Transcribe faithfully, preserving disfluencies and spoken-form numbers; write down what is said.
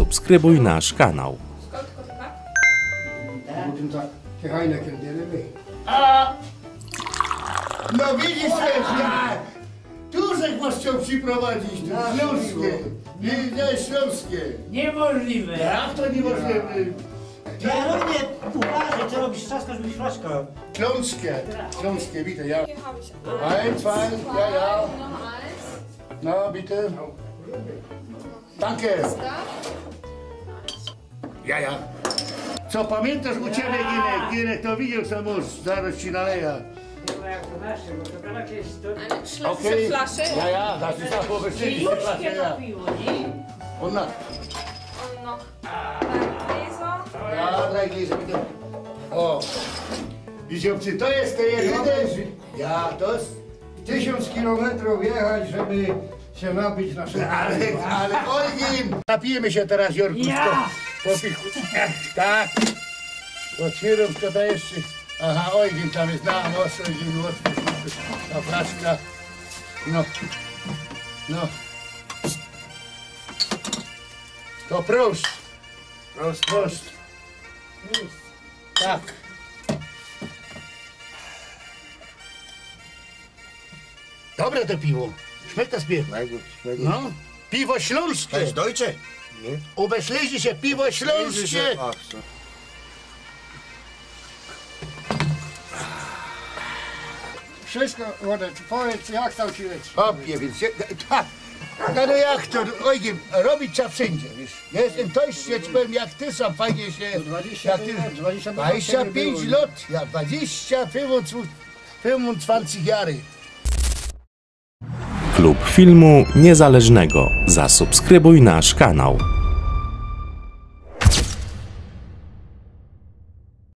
Subskrybuj nasz kanał. Potem tak, te hajne kiedyś. A! No widzisz, ja, tu żech was chciał przyprowadzić, tu śląskie. Widzisz, śląskie. Niemożliwe. Jak to niemożliwe? Pierunie, uważaj, co robisz, trzaskasz mi flaszka. Śląskie, śląskie, widzę, ja. Eins, zwei, ja, ja. No, bitte. Danke. Ja, ja. Co pamiętasz u ciebie, Ginek? Ginek, to widzisz, co masz, zaraz ci naleja. Chyba jak to nasze, bo to brak jest to... Ale śląskie Okej. flasze? Ja, ja, das ist auch wohl richtig, Już flasche, się ja. Napiło, nie? Und na. No. Bardzo. Ja, drei Gläser, bitte. O. Widzisz, to jest te jedyne. Ja, to jest. Tysiōnc kilometrōw jechać, żeby sie napić na Ale, ale Olgin! Napijemy się teraz, Jorkuszko. Ja! Po pichu. Tak. Otwieram to jeszcze. Aha, Olgin tam jest. Na, mocno, Olgin, mocno. Ta flaszka. No. No. To prost. Prost, prost. Tak. Dobre to piwo. Schmeckt das Bier? Na gut, na gut. No. Piwo śląskie. To jest Deutsche? Obeszliście się, piwo śląskie. Ach, so. Wszystko, Włodek, powiedz, jak tam ci leci? Chłopie, więc się, ha, no, no jak to, Olgin, robić trzeba wszędzie, wiesz. Jestem dość, ja ci powiem, jak ty sam fajnie się, Dwadzieścia jak ty, pięć lat, dwadzieścia pięć lat dwadzieścia pięć nie było. Lat, ja, dwadzieścia pięć, pięćdziesiąt Jahre. Klub Filmu Niezależnego. Zasubskrybuj nasz kanał.